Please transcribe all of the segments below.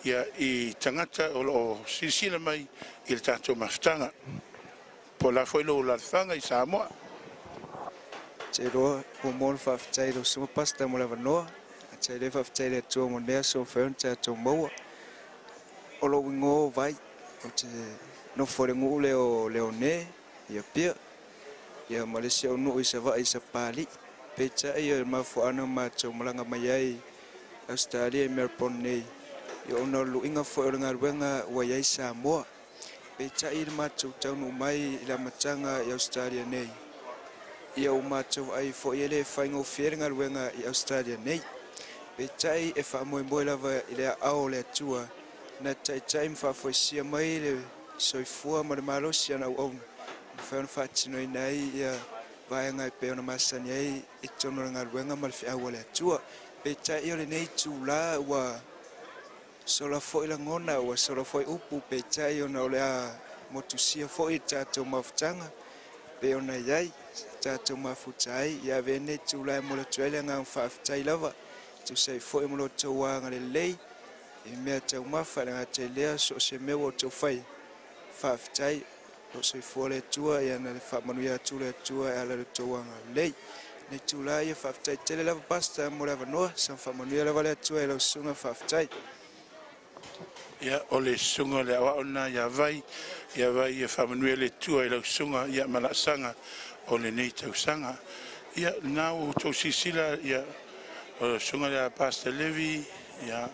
ia, i tagata o loo silasila mai i le tatou mafutaga. Po o le a foi lou alaalafaga i Samoa. Te iloa muamua ona faafetai i lau Susuga Pastor mo le avanoa. Ae le faafetai i le Atua mo lenei aso ua mafai ona tatou maua. O lou igoa o Vai, ou te nofo i le nuu lea o Leone i Apia, ia ma le isi ou nuu i Savaii i Sapalii. Peitai o le mafuaaga na matou malaga mai ai i Ausetalia i Melbourne nei, ia ona o le luiga foi o le galuega ua i ai Samoa. Peitai i le matou taunuu mai i le amataga i Ausetalia nei, ia ua matou vaai foi e le faigofie le galuega i Ausetalia nei. Peitai e faamoemoe lava i le aao o le Atua na taitai ma faafoisia mai le soifua ma le malosi ana auauna, mafai ona faatinoina ai ia vaega e pei ona masani ai i totonu o le galuega ma le feau a le Atua. Peitai o lenei itula ua sola foi lagona, ua sola foi upu, peitai ona o le a motusia foi le tatou mafutaga pei ona i ai tatou mafuta ai. Ia avea lenei itula e momoli atu ai le agaga faafetai lava e tusa ai foi ma lo outou agalelei i mea taumafa, e le gata i lea so o se mea ua outou fai. Faafetai, o lo o soifua le Atua, ia na faamanuia atu le Atua e ala i lo outou agalelei. Lenei itula, ia faafetai tele lava, Pastor, mo le avanoa. Saga faamanuia lava le Atua i lau susuga. Faafetai. Ia, o le susuga o le aoao lena ia Vai, ia Vai, ia faamanuia le Atua i lau susuga ia ma laasaga o lenei tausaga. Ia, lena ua outou silasila, ia, o le susuga ia Pastor Levi, ia,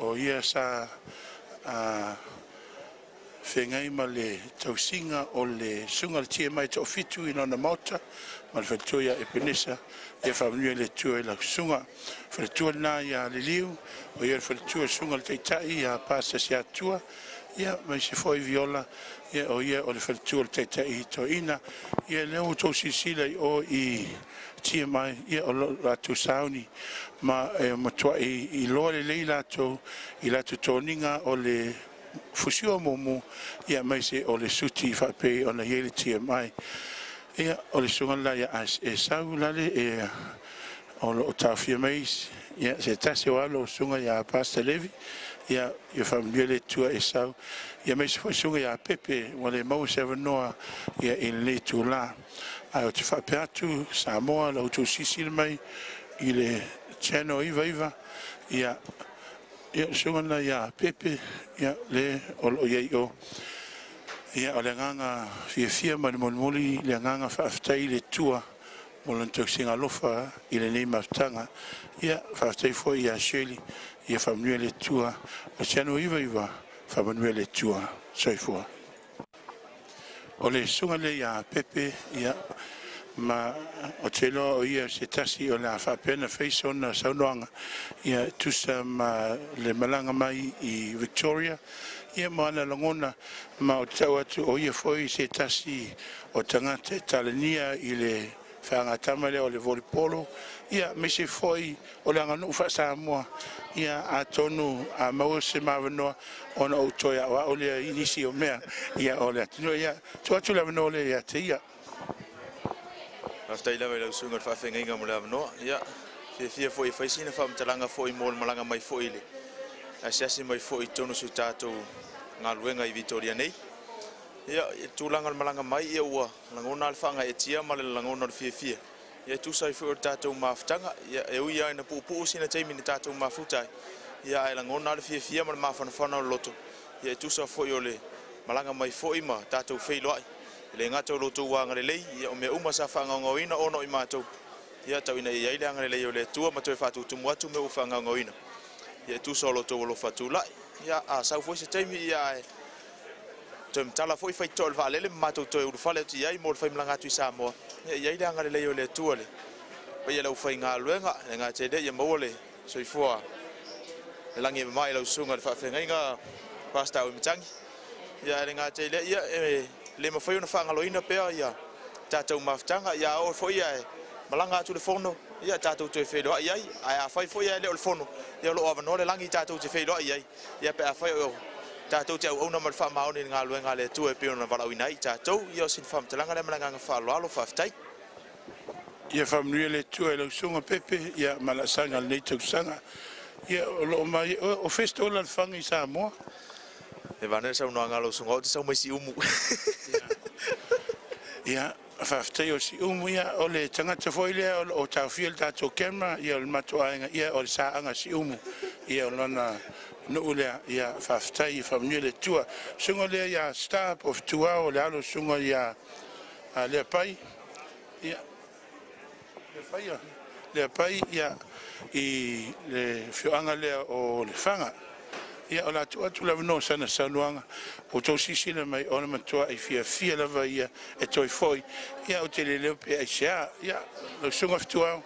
o ia sa feagai ma le tausiga o le susuga o le TMI toafitu i lona maota ma le faletua ia Epenesa. Ia faamanuia le Atua i lau susuga. Faletua lena ia Liliu, o ia le faletua o le susuga o le taitai ia Pastor Siatua, ia ma isi foi Viola, ia o ia o le faletua o le taitai toeaina. Ia lea ua outou silasila i o i TMI, ia o lo latou sauni ma e matuai iloa lelei latou i latou toniga o le fusiua mumu, ia aemaise o le suti faapei ona i ai le TMI. Ia, o le susuga le la ia Esau Lale e o lo o taofia mai ia se tasi o alo o susuga ia Pastor Levi. Ia, ia faamanuia le Atua Esau, ia aemaise foi susuga ia Pepe ua le maua se avanoa ia i lenei itula. Ae ou te faapea atu Samoa, la outou silasila mai i le Channel 99, ia, ia o le susuga lena ia Pepe, ia le o lo o i ai o. Ia, o le agaga fiafia ma le molimoli le agaga faafetai i le Atua mo lona tausiga alofa i lenei mafutaga. Ia, faafetai foi ia Shirley, ia faamanuia le Atua. O Channel 99, faamanuia le Atua. Soifua. O le susuga lea ia Pepe, ia, ma o te iloa o ia se tasi o le a faapea ona fai sona saunoaga, ia tusa ma le malaga mai i Victoria, ia ma ana lagona, ma o te tau atu o ia foi se tasi o tagata e talania i le feagatama lea o le volleyball, ia aemaise foi o le aganuu faa-Samoa. Ia atonu a maua se mavanoa ona ou toe aoao lea i nisi o mea ia o le atunuu. Ia tuu atu le avanoa lea ia te ia. Faafetai lava i lau susuga i le faafeagaiga mo le avanoa. Ia, fiafia foi e fai sina faamatalaga foi mo le malaga mai foi i le asiasi mai foi i totonu o si o tatou galuega i Vitoria nei. Ia, i le tulaga o le malaga mai, ia ua lagona le faagaeetia ma le lagona o le fiafia. Ia, e tusa ai foi o le tatou mafutaga. Ia, e ui lava ina puupuu sina taimi na tatou mafuta ai, ia ae lagona le fiafia ma le mafanafana o le loto. Ia, e tusa foi o le malaga mai foi ma tatou feiloai. E le gata o lo outou agalelei, ia o mea uma sa faagaogaoina ona o i matou, ia tau ina ia i ai le agalelei o le Atua ma toe faatutumu atu mea ua faagaogaoina. Ia, e tusa o lo outou alofa tulai. Ia, a sau foi se taimi, ia ae toe matala foi faitotoa i le vaalele ma matou toe ulufale atu i ai mo le faimalaga atu i Samoa. Ia, i ai le agalelei o le Atua le paia i le aufaigaluega, e le gata i lea, ia maua le soifua le lagi e mamae i lau susuga i le faafeagaiga Pastor Auimatagi. Ia, ae le gata i lea, ia e le mafai ona faagaloina pea ia tatou mafutaga. Ia, a oo foi ae malaga atu le fono, ia tatou toe feiloai ai. Ae afai foi ae le o le fono, ia o lo o avanoa le lagi tatou te feiloai ai. Ia, pe afai o tatou te auauna ma le faamaoni i le galuega a le Atua e pei ona valaauina ai i tatou. Ia, o sina faamatalaga lea ma le agaga faaaloalo. Faafetai. Ia faamanuia le Atua i lau susuga Pepe, ia ma laasaga o lenei tausaga. Ia o loo mai o Festo la Lefaga i Samoa. E vane le saunoaga a lou susuga, ou te sau mai Siumu. Ia, faafetai o Siumu, ia o le tagata foi lea o loo taofia le tatou camera, ia o le matou aiga, ia o le Saaga Siumu, ia o lona nuu lea, ia faafetai, faamanuia le Atua. Susuga lea ia Star po o Fetuao o le alo o susuga ia Leapai, ia Leapai, Leapai, ia i le afioaga lea o Lefaga. Ia o le a tuu atu le avanoa sana saunoaga ua outou silasila mai o le matuai fiafia lava ia e toe foi. Ia ou te le iloa pe aisea. Ia lau susuga Fetuao.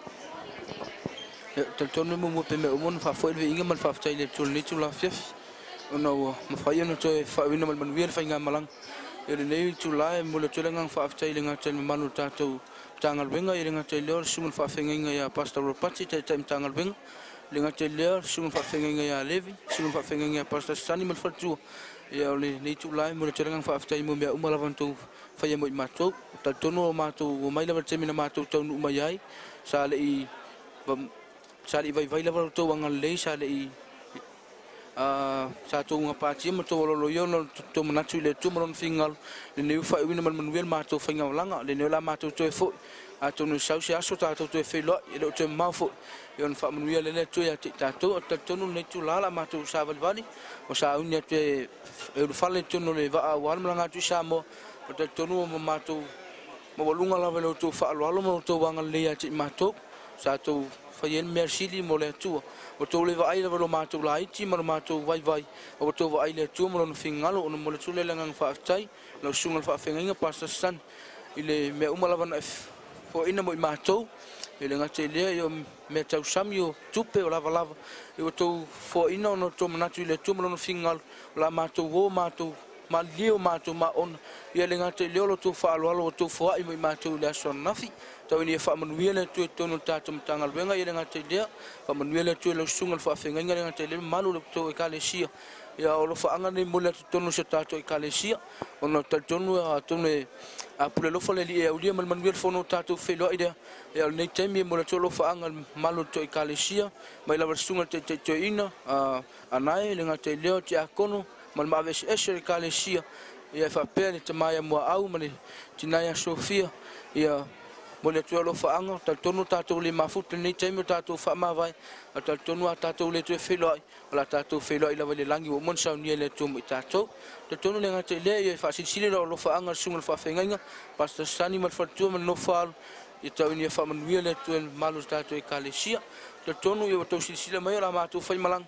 Ia, talitonu e muamua pea mea uma ona faafoi le viiga ma le faafetai i le Atua i lenei itula afiafi, ona ua mafai ona toe faauuina ma le manuia le faigamalaga. Ia, lenei itula e momoli atu ai le agaga faafetai i le gata i le mamalu o le tatou Matagaluega, ia le gata i lea o le susuga i le faafeagaiga ia Pastor Ropati, Taitai Matagaluega, le gata i lea o le susuga i le faafeagaiga ia Levi, susuga i le faafeagaiga ia Pastor Sani ma le faletua. Ia, o lenei itula e momoli atu ai le agaga faafetai mo mea uma lava na outou faia mo i matou. Talitonu o matou omai lava i le taimi na matou taunuu mai ai, sa le i vaivai lava lo outou agalelei, sa le i sa outou gapatia ma outou aloaloia ona o le tou manatu i le Atua ma Lona finagalo. Lenei ua faaiuina ma le manuia le matou faigamalaga, lenei o le a matou toe foi, atonu e sau se aso tatou toe feiloai, e le o toe mamao foi, ia ona faamanuia lea le Atua ia te i tatou. Ae talitonu lenei itula o le a matou savalivali, ua sauni atu e ulufale i totonu o le vaa aua le malaga atu i Samoa. O talitonu ua matou maualuga lava i lo outou faaaloalo ma lo outou agalelei ia te i matou, sa outou fai ai le mea sili mo le Atua. Ua outou le vaai lava i lo matou laiti ma lo matou vaivai, a ua outou vaai i le Atua ma Lona finagalo. Ona momoli atu lea le agaga faafetai lau susuga i le faafeagaiga Pastor Sani i le mea uma lava na e foaina mo i matou, e le gata i lea i o mea tausami, o tupe, o lavalava, i ua outou foaina ona o outou manatu i le Atua ma Lona finagalo. O la matou o matou malilie o matou maona, ia le gata i lea o lo outou faaaloalo ua outou foai mo i matou i le aso ananafi. Tau ina ia faamanuia le Atua i totonu o le tatou Matagaluega, ia le gata i lea, faamanuia le Atua i lau susuga i le faafeagaiga, le gata i lea mamalu o le tou Ekalesia. Ia o alofaaga nei momoli atu i totonu o si o tatou Ekalesia, ona talitonu atonu e apule alofa le Alii e aulia ma le manuia le fono o tatou feiloai lea. Ia o lenei taimi e momoli atu alofaaga i le mamalu o le tou Ekalesia, mai lava le susuga i le Taitai Toeaina Anae, le gata i lea o Tiakono ma le maaveeseese o le Ekalesia, ia e faapea le tama ia Muaau ma le tina ia Sofia. Ia momoli atu ai alofaaga, talitonu tatou le mafuta i lenei taimi o tatou faamavae, a talitonu a tatou le toe feiloai, o la tatou feiloai lava i le lagi ua uma ona saunia e le Atua mo i tatou. Talitonu le gata i lea, ia faasilisili lau alofaaga i le susuga i le faafeagaiga Pastor Sani ma le faletua ma le nofo-a-alo, ia tau ina ia faamanuia le Atua i le mamalu o le tatou Ekalesia. Talitonu ia ua outou silasila mai o la matou faimalaga,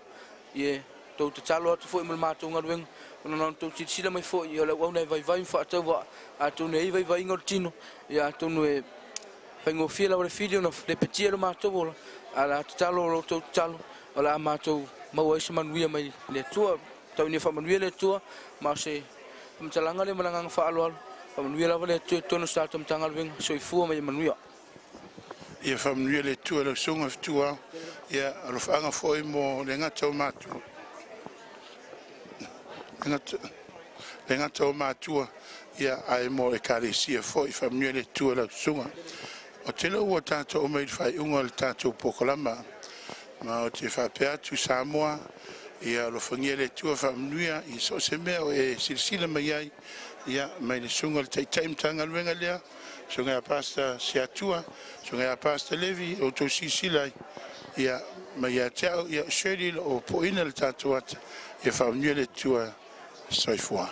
ia tou tatalo atu foi mo le matou galuega, ona na outou silasila mai foi ia o le auauna e vaivai ma faatauvaa, atonu e i ai vaivaiga o le tino, ia atonu e faigofie lava le fili ona lepetia lo matou ola, a la tatalo o lo outou tatalo, o le a matou maua ai se manuia mai le Atua. Tau ina ia faamanuia le Atua, ma o se faamatalaga lea ma le agaga faaaloalo. Faamanuia lava le Atua i totonu o se tatou Matagaluega. Soifua ma ia manuia. Ia faamanuia le Atua i lau susuga Fetuao, ia alofaaga foi mo le gata o matua, le gata o matua, ia ae mo Ekalesia foi. Faamanuia le Atua i lau susuga. O te lea ua tatou omai i le faaiuga o le tatou polokalama, ma o te faapea atu Samoa, ia alofagia le Atua faamanuia i so o se mea o e silasila mai ai, ia mai le susuga i le Taitai Matagaluega lea, susuga ia Pastor Siatua, susuga ia Pastor Levi, o outou silasila ai, ia mai ia te au, ia Shirley o poina le tatou ata, ia faamanuia le Atua. Soifua.